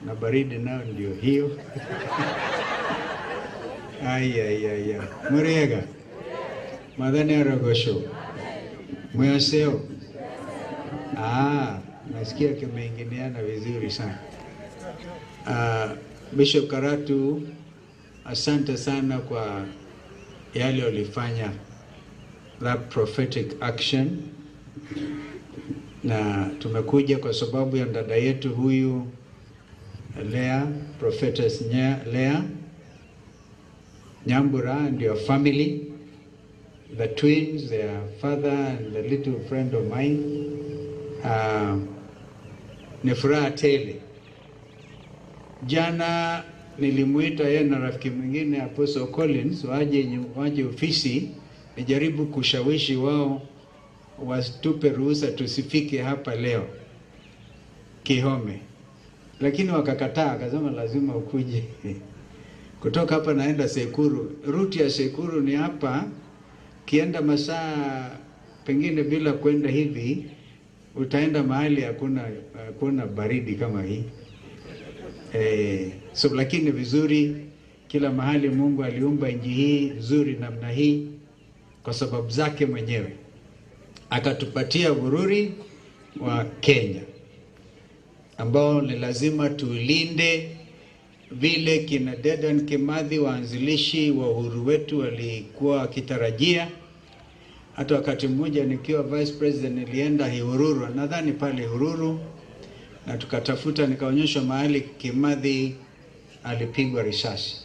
na baridi nayo ndio hiyo. Ai ai ai ai. Muriega. Madhani arogosho. Mwaseo. Ah, nasikia kimeingiliana vizuri sana. Bishop Karatu, asante sana kwa yale ulifanya, that prophetic action. Na tumekuja kwa sababu ya dada yetu huyu Lea, Prophetess Lea Nyambura and your family, the twins, their father and the little friend of mine. Ni furaha tele. Jana nilimuita yeye na rafiki mwingine Apostle Collins waje ofisi, nijaribu kushawishi wao wasitupe ruhusa tusifike hapa leo Kihome, lakini wakakataa, akasema lazima ukuje. Kutoka hapa naenda Sekuru. Ruti ya Sekuru ni hapa, kienda masaa pengine bila kwenda hivi utaenda mahali hakuna baridi kama hii. So lakini vizuri, kila mahali Mungu aliumba nchi hii nzuri namna hii kwa sababu zake mwenyewe, akatupatia uhuru wa Kenya ambao ni lazima tuilinde vile kina Dedan Kimathi waanzilishi wa uhuru wetu walikuwa wakitarajia. Hata wakati mmoja nikiwa vice president nilienda Ihururu, nadhani pale Ihururu, na tukatafuta, nikaonyeshwa mahali Kimathi alipigwa risasi.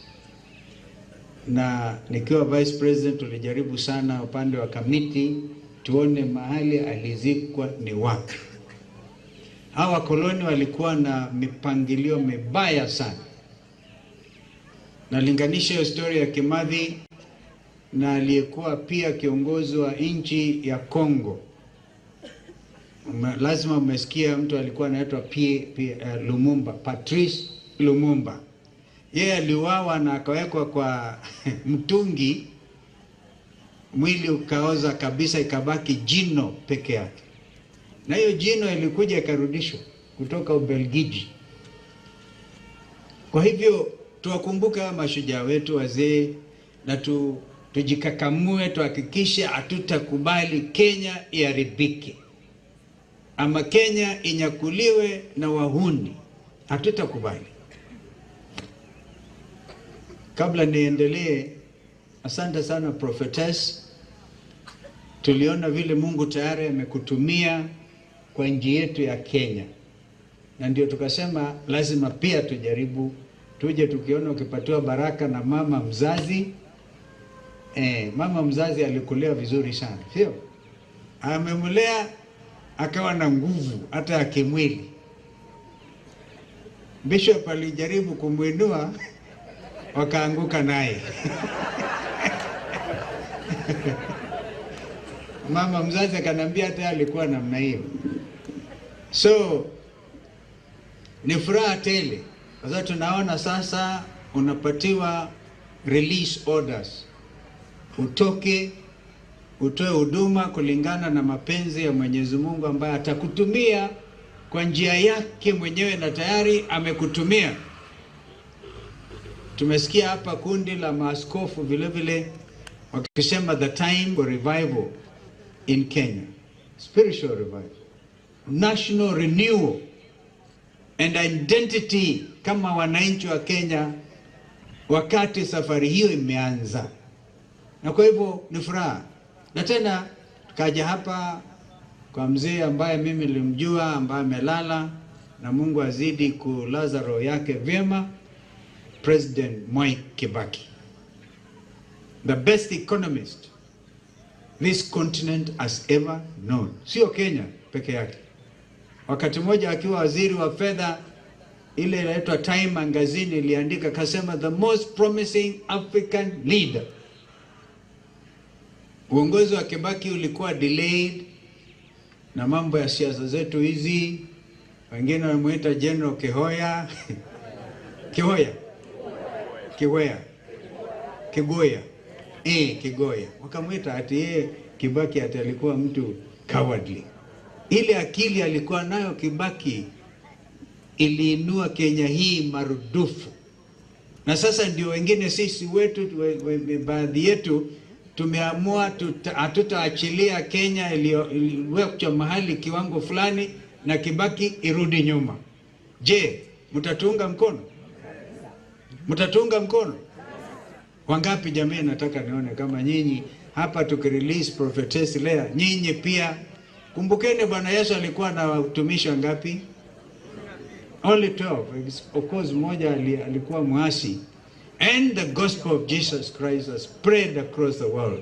Na nikiwa vice president tulijaribu sana upande wa kamiti tuone mahali alizikwa ni wapi. Hawa koloni walikuwa na mipangilio mibaya sana. Nalinganisha hiyo story ya Kimathi na aliyekuwa pia kiongozi wa nchi ya Kongo. Lazima umesikia mtu alikuwa anaitwa Lumumba, Patrice Lumumba. Yeye aliuawa na akawekwa kwa mtungi, mwili ukaoza kabisa, ikabaki jino peke yake. Na hiyo jino ilikuja ikarudishwa kutoka Ubelgiji. Kwa hivyo tuwakumbuke hawa mashujaa wetu wazee, na tujikakamue, tuhakikishe hatutakubali Kenya iharibike ama Kenya inyakuliwe na wahuni. Hatutakubali. Kabla niendelee, asante sana Prophetess. Tuliona vile Mungu tayari amekutumia kwa nchi yetu ya Kenya, na ndio tukasema lazima pia tujaribu, tuje tukiona ukipatiwa baraka na mama mzazi. Mama mzazi alikulea vizuri sana, sio? Amemlea akawa na nguvu hata ya kimwili. Bishop alijaribu kumuinua, wakaanguka naye. Mama mzazi akanambia hata alikuwa namna hiyo. So ni furaha tele kwa sababu tunaona sasa unapatiwa release orders, utoke utoe huduma kulingana na mapenzi ya Mwenyezi Mungu ambaye atakutumia kwa njia yake mwenyewe, na tayari amekutumia. Tumesikia hapa kundi la maaskofu vile vile wakisema the time for revival in Kenya, spiritual revival, national renewal and identity kama wananchi wa Kenya, wakati safari hiyo imeanza. Na kwa hivyo ni furaha. Na tena tukaja hapa kwa mzee ambaye mimi nilimjua, ambaye amelala, na Mungu azidi kulaza roho yake vyema, President Mwai Kibaki, the best economist this continent has ever known. Sio Kenya peke yake. Wakati mmoja akiwa waziri wa fedha, ile inaitwa Time magazine iliandika, kasema the most promising African leader. Uongozi wa Kibaki ulikuwa delayed na mambo ya siasa zetu hizi. Wengine wanamuita General Kihoya. Kihoya. Kigoya. Kigoya. Kigoya. Wakamuita ati yeye Kibaki ati alikuwa mtu cowardly. Ile akili alikuwa nayo Kibaki iliinua Kenya hii marudufu. Na sasa ndio wengine sisi wetu, baadhi yetu tumeamua hatutaachilia Kenya iliyowekwa mahali kiwango fulani na Kibaki irudi nyuma. Je, mtatuunga mkono? Mtatuunga mkono? Wangapi jamii? Nataka nione kama nyinyi hapa tukirelease Prophetess Leah, nyinyi pia kumbukeni Bwana Yesu alikuwa na watumishi wangapi? Only 12. Of course mmoja alikuwa mwasi. And the gospel of Jesus Christ has spread across the world.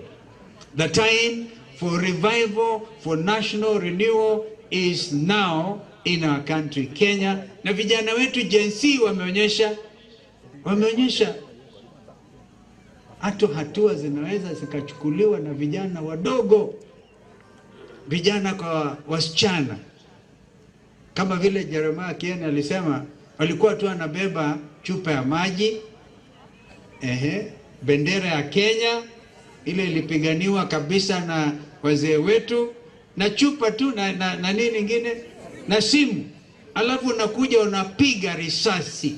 The time for revival, for national renewal is now in our country Kenya. Na vijana wetu Gen Z wameonyesha hata hatua zinaweza zikachukuliwa na vijana wadogo, vijana kwa wasichana. Kama vile Jeremiah Kieni alisema, walikuwa tu anabeba chupa ya maji, bendera ya Kenya ile ilipiganiwa kabisa na wazee wetu, na chupa tu na nini nyingine na simu, alafu unakuja unapiga risasi.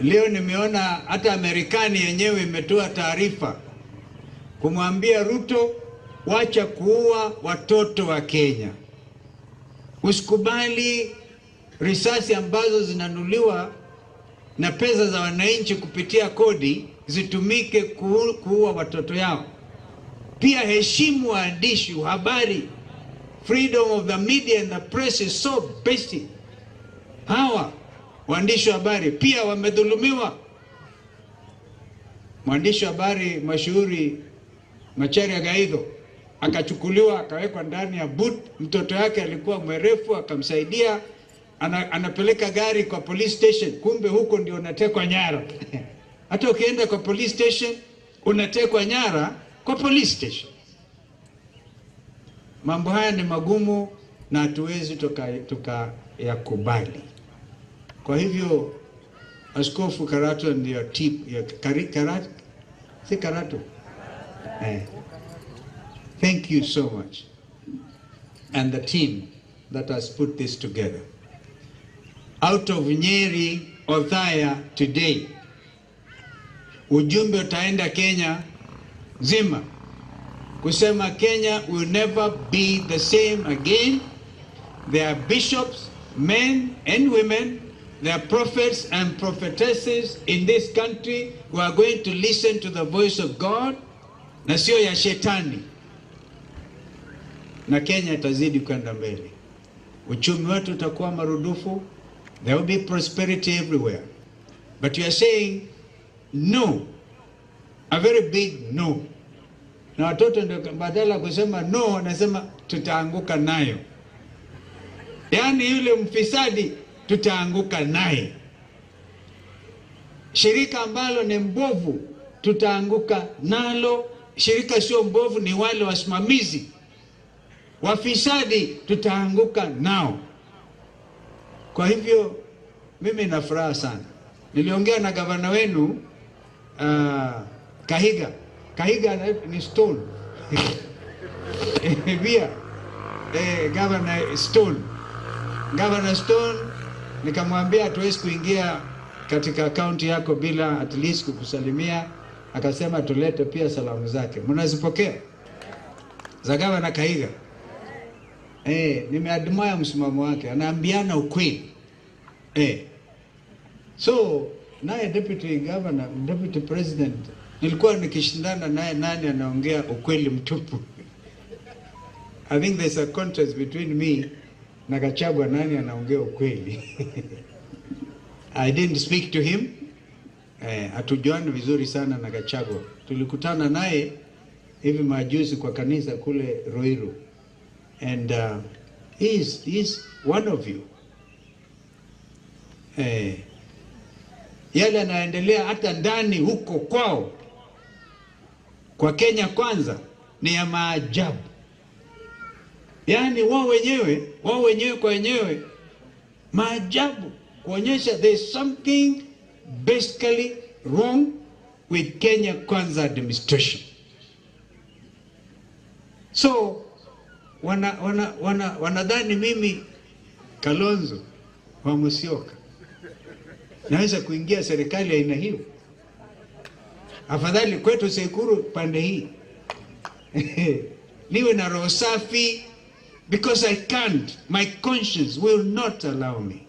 Leo nimeona hata Amerikani yenyewe imetoa taarifa kumwambia Ruto, wacha kuua watoto wa Kenya. Usikubali risasi ambazo zinanuliwa na pesa za wananchi kupitia kodi zitumike kuua watoto yao. Pia heshimu waandishi wa habari. Freedom of the media and the press is so basic. Hawa waandishi wa habari pia wamedhulumiwa. Mwandishi wa habari mashuhuri Macharia Gaitho akachukuliwa akawekwa ndani ya boot. Mtoto yake alikuwa mwerefu akamsaidia, anapeleka gari kwa police station, kumbe huko ndio unatekwa nyara. Hata ukienda kwa police station unatekwa nyara kwa police station. Mambo haya ni magumu na hatuwezi tukayakubali. Kwa hivyo Askofu Karatu ndio tip ya Karatu, si Karatu. Thank you so much, and the team that has put this together. Out of Nyeri, Othaya today, ujumbe utaenda Kenya nzima kusema Kenya will never be the same again. There are bishops, men and women, there are prophets and prophetesses in this country who are going to listen to the voice of God na sio ya shetani. Na Kenya itazidi kwenda mbele. Uchumi wetu utakuwa marudufu. There will be prosperity everywhere. But you are saying no, a very big no. Na watoto ndio badala kusema no wanasema tutaanguka nayo. Yaani yule mfisadi tutaanguka naye. Shirika ambalo ni mbovu tutaanguka nalo. Shirika sio mbovu ni wale wasimamizi. Wafisadi tutaanguka nao. Kwa hivyo mimi na furaha sana. Niliongea na gavana wenu Kahiga. Kahiga ni Stone. Pia Governor Stone. Governor Stone nikamwambia hatuwezi kuingia katika kaunti yako bila at least kukusalimia. Akasema tulete pia salamu zake. Mnazipokea? Za Governor Kahiga. Nimeadmire msimamo wake. Anaambiana ukweli. So naye deputy governor, deputy president, nilikuwa nikishindana naye nani anaongea ukweli mtupu. I think there's a contrast between me na Gachagua, nani anaongea ukweli. I didn't speak to him. Hatujuani vizuri sana na Gachagua. Tulikutana naye hivi majuzi kwa kanisa kule Ruiru. And he's one of you. Yale yanaendelea hata ndani huko kwao kwa Kenya Kwanza ni ya maajabu. Yaani wao wenyewe kwa wenyewe, maajabu, kuonyesha there is something basically wrong with Kenya Kwanza administration. So wanadhani mimi Kalonzo wa Musyoka, naweza kuingia serikali ya aina hiyo? Afadhali kwetu Sekuru pande hii niwe na roho safi, because I can't, my conscience will not allow me.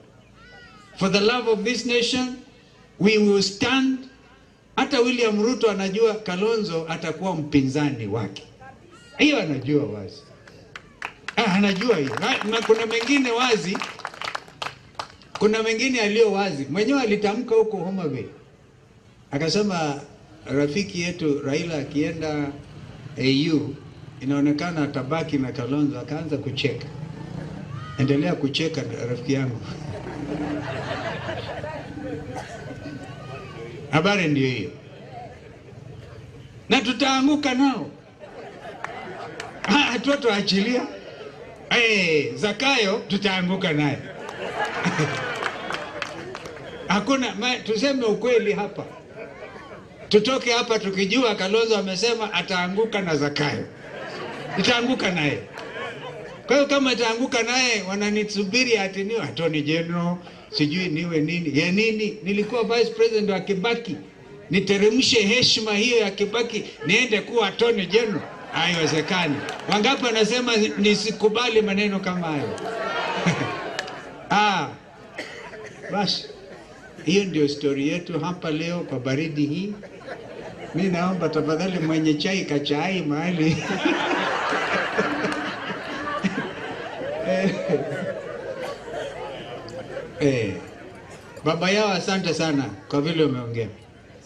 For the love of this nation, we will stand. Hata William Ruto anajua Kalonzo atakuwa mpinzani wake, hiyo anajua wazi. Anajua hiyo. Na kuna mengine wazi, kuna mengine aliyo wazi mwenyewe alitamka huko Homa Bay, akasema rafiki yetu Raila akienda AU inaonekana atabaki na Kalonzo. Akaanza kucheka. Endelea kucheka rafiki yangu. Habari ndio hiyo, na tutaanguka nao, hatutoachilia. Hey, Zakayo tutaanguka naye. Hakuna, tuseme ukweli hapa, tutoke hapa tukijua Kalonzo amesema ataanguka na Zakayo, itaanguka naye. Kwa hiyo kama itaanguka naye, wananisubiri ati niwe Attorney General, sijui niwe nini ya nini. Nilikuwa vice president wa Kibaki, niteremshe heshima hiyo ya Kibaki niende kuwa Attorney General? Haiwezekani. Wangapi wanasema nisikubali maneno kama hayo? Basi hiyo ndio story yetu hapa leo kwa baridi hii. Mimi naomba tafadhali mwenye chai kachai mahali. Baba yao, asante sana kwa vile umeongea.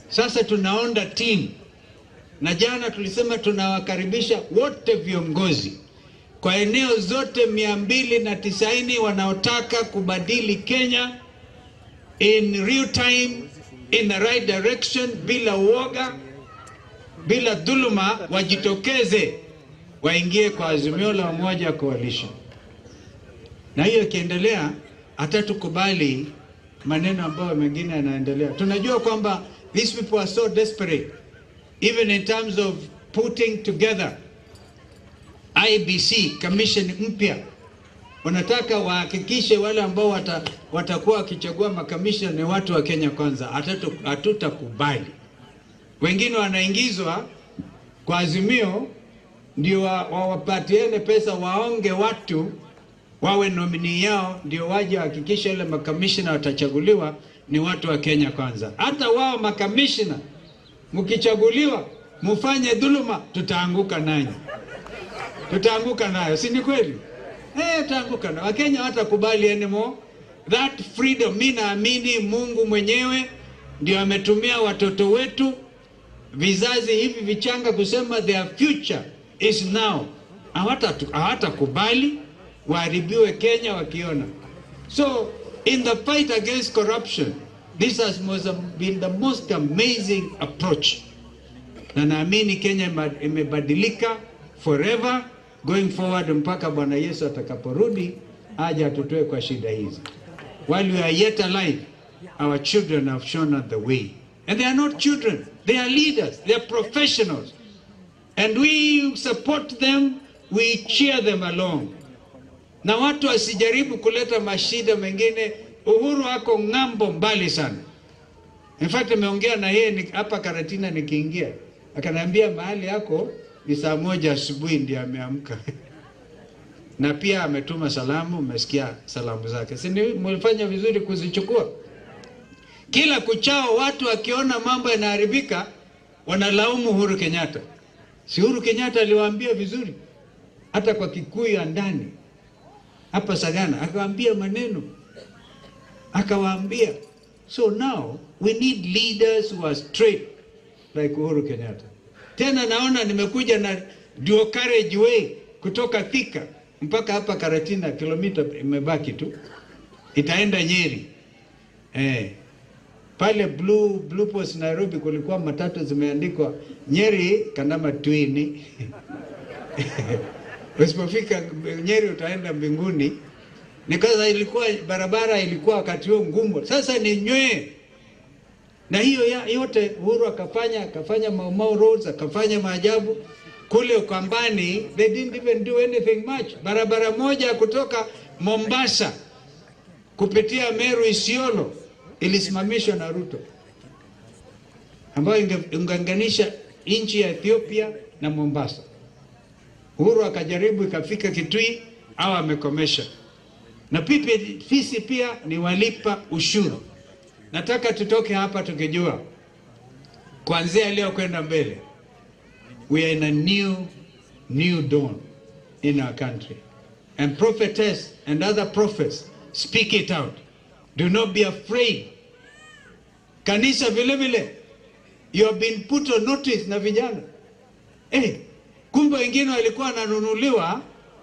Sasa tunaunda team, na jana tulisema tunawakaribisha wote viongozi kwa eneo zote 290 wanaotaka kubadili Kenya in real time, in the right direction, bila uoga, bila dhuluma, wajitokeze waingie kwa Azimio la Umoja Coalition. Na hiyo ikiendelea, hatatukubali maneno ambayo mengine yanaendelea. Tunajua kwamba these people are so desperate, even in terms of putting together IBC commission mpya. Wanataka wahakikishe wale ambao watakuwa wakichagua makamishna ni watu wa Kenya Kwanza. Hatutakubali. Wengine wanaingizwa kwa Azimio ndio wawapatiane pesa, waonge watu wawe nomini yao, ndio waje wahakikishe wale makamishna watachaguliwa ni watu wa Kenya Kwanza. Hata wao makamishna mkichaguliwa mfanye dhuluma, tutaanguka nanyi. Tutaanguka nayo, si ni kweli? Tutaanguka nayo. Wakenya hawatakubali anymore. That freedom, mimi naamini Mungu mwenyewe ndio ametumia watoto wetu vizazi hivi vichanga kusema their future is now. Hawatakubali waharibiwe Kenya wakiona. So in the fight against corruption, this has been the most amazing approach. Na naamini Kenya imebadilika forever going forward mpaka Bwana Yesu atakaporudi aje atutoe kwa shida hizi. While we are yet alive, our children have shown us the way. And they are not children, they are leaders, they are professionals. And we support them, we cheer them along. Na watu wasijaribu kuleta mashida mengine. Uhuru wako ng'ambo mbali sana. In fact, nimeongea na yeye hapa Karatina nikiingia, akaniambia mahali yako ni saa 1 asubuhi ndiye ameamka. Na pia ametuma salamu, umesikia salamu zake. Si mlifanya vizuri kuzichukua? Kila kuchao watu wakiona mambo yanaharibika wanalaumu Uhuru Kenyatta. Si Uhuru Kenyatta aliwaambia vizuri, hata kwa Kikuyu ya ndani hapa Sagana akawaambia maneno, akawaambia. So now we need leaders who are straight like Uhuru Kenyatta. Tena naona nimekuja na dual carriage way kutoka Thika mpaka hapa Karatina, kilomita imebaki tu, itaenda Nyeri. Pale Blue Post Nairobi kulikuwa matatu zimeandikwa Nyeri Kandama Twini. Usipofika Nyeri utaenda mbinguni. Nikaza ilikuwa barabara ilikuwa wakati huo ngumu. Sasa ni nywe. Na hiyo yote Uhuru akafanya Mau Mau roads, akafanya maajabu. Kule Ukambani they didn't even do anything much. Barabara moja kutoka Mombasa kupitia Meru Isiolo ilisimamishwa na Ruto, ambayo ingeunganisha nchi ya Ethiopia na Mombasa. Uhuru akajaribu ikafika Kitui, au amekomesha. Na sisi pia ni walipa ushuru. Nataka tutoke hapa tukijua kuanzia leo kwenda mbele, we are in a new dawn in our country. And prophetess and other prophets, speak it out. Do not be afraid. Kanisa vile vile, you have been put on notice na vijana. Kumbe wengine walikuwa wananunuliwa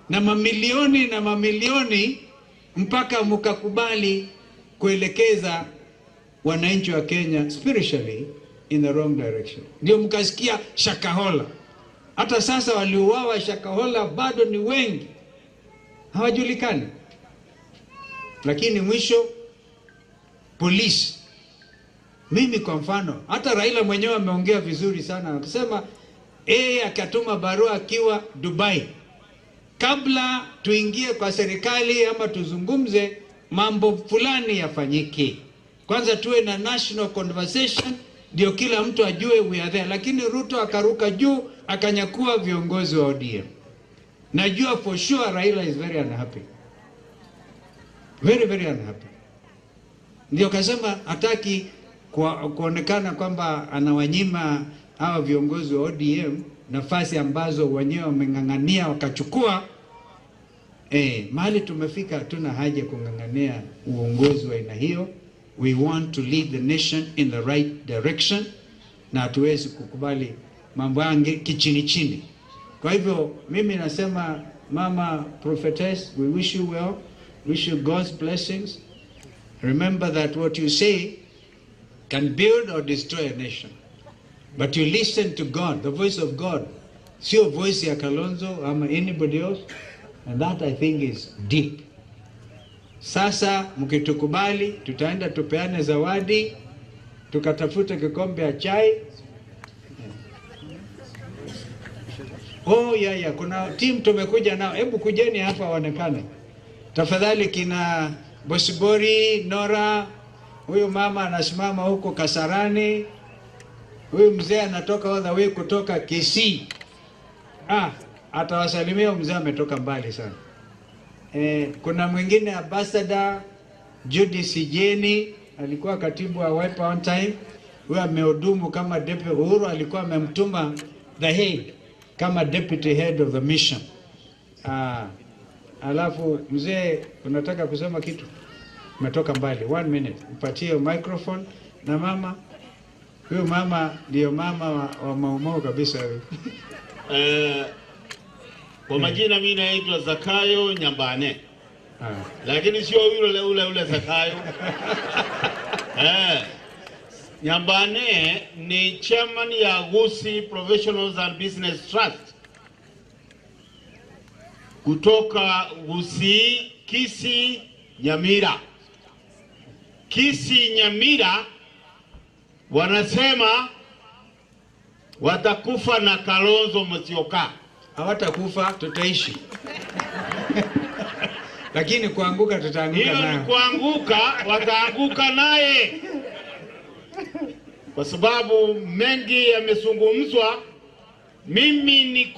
na mamilioni na mamilioni mpaka mkakubali kuelekeza wananchi wa Kenya spiritually in the wrong direction. Ndio mkasikia Shakahola. Hata sasa waliuawa Shakahola bado ni wengi, hawajulikani. Lakini mwisho polisi. Mimi kwa mfano, hata Raila mwenyewe ameongea vizuri sana, akisema yeye akatuma barua akiwa Dubai, kabla tuingie kwa serikali ama tuzungumze mambo fulani yafanyike, kwanza tuwe na national conversation ndio kila mtu ajue we are there. Lakini Ruto akaruka juu akanyakua viongozi wa ODM. Najua for sure Raila is very unhappy. Very, very unhappy. Ndio kasema hataki kuonekana kwamba anawanyima hawa viongozi wa ODM nafasi ambazo wenyewe wameng'ang'ania wakachukua. Mahali tumefika hatuna haja kung'ang'ania uongozi wa aina hiyo. We want to lead the nation in the right direction, na hatuwezi kukubali mambo yange kichini chini. Kwa hivyo mimi nasema, Mama Prophetess, we wish you well, wish you God's blessings. Remember that what you say can build or destroy a nation. But you listen to God, the voice of God. Sio voice ya Kalonzo ama anybody else. And that I think is deep. Sasa mkitukubali, tutaenda tupeane zawadi, tukatafute kikombe ya chai. Oh yeah, kuna team tumekuja nao. Hebu kujeni hapa waonekane. Tafadhali kina Bosibori, Nora, huyu mama anasimama huko Kasarani. Huyu mzee anatoka all the way kutoka Kisii. Atawasalimia, mzee ametoka mbali sana. Kuna mwingine Ambassador Judy Sijeni, alikuwa katibu wa Wiper on time. Huyu amehudumu kama deputy. Uhuru alikuwa amemtuma The Hague kama deputy head of the mission. Alafu mzee, unataka kusema kitu? Umetoka mbali. 1 minute. Upatie microphone. Na mama, huyu mama ndio mama wa Maumau kabisa huyu. Kwa majina mimi naitwa Zakayo Nyambane. Lakini sio yule ule Zakayo. Nyambane ni chairman ya Gusii Professionals and Business Trust kutoka Gusii, Kisii, Nyamira. Kisii Nyamira wanasema watakufa na Kalonzo Musyoka. Hawatakufa, tutaishi. Lakini kuanguka tutaanguka naye. Hiyo ni kuanguka, wataanguka naye. Kwa sababu mengi yamezungumzwa, mimi ni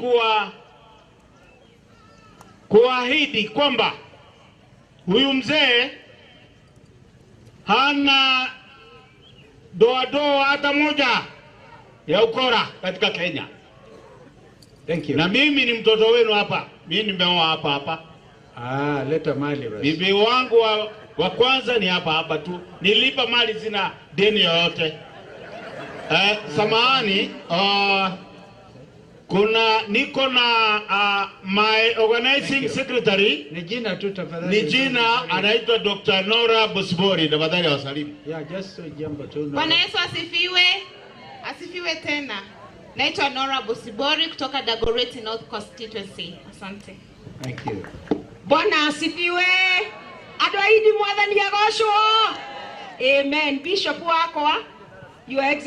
kuahidi kwamba huyu mzee hana doa hata moja ya ukora katika Kenya. Thank you. Na mimi ni mtoto wenu hapa. Mimi nimeoa hapa hapa. Leta mali basi. Bibi wangu wa kwanza ni hapa hapa tu. Nilipa mali, sina deni yoyote. Samahani, kuna niko na my organizing secretary. Ni jina tu tafadhali. Ni jina, anaitwa Dr. Nora Bosibori, tafadhali wasalimu. Yeah, just jambo tu. Bwana Yesu asifiwe. Asifiwe tena. Naitwa Nora Bosibori kutoka Dagoretti North Constituency. Asante. Thank you. Bwana asifiwe. Adwaidi mwathani agocwo. Amen. Bishop wakwa, Your Excellency.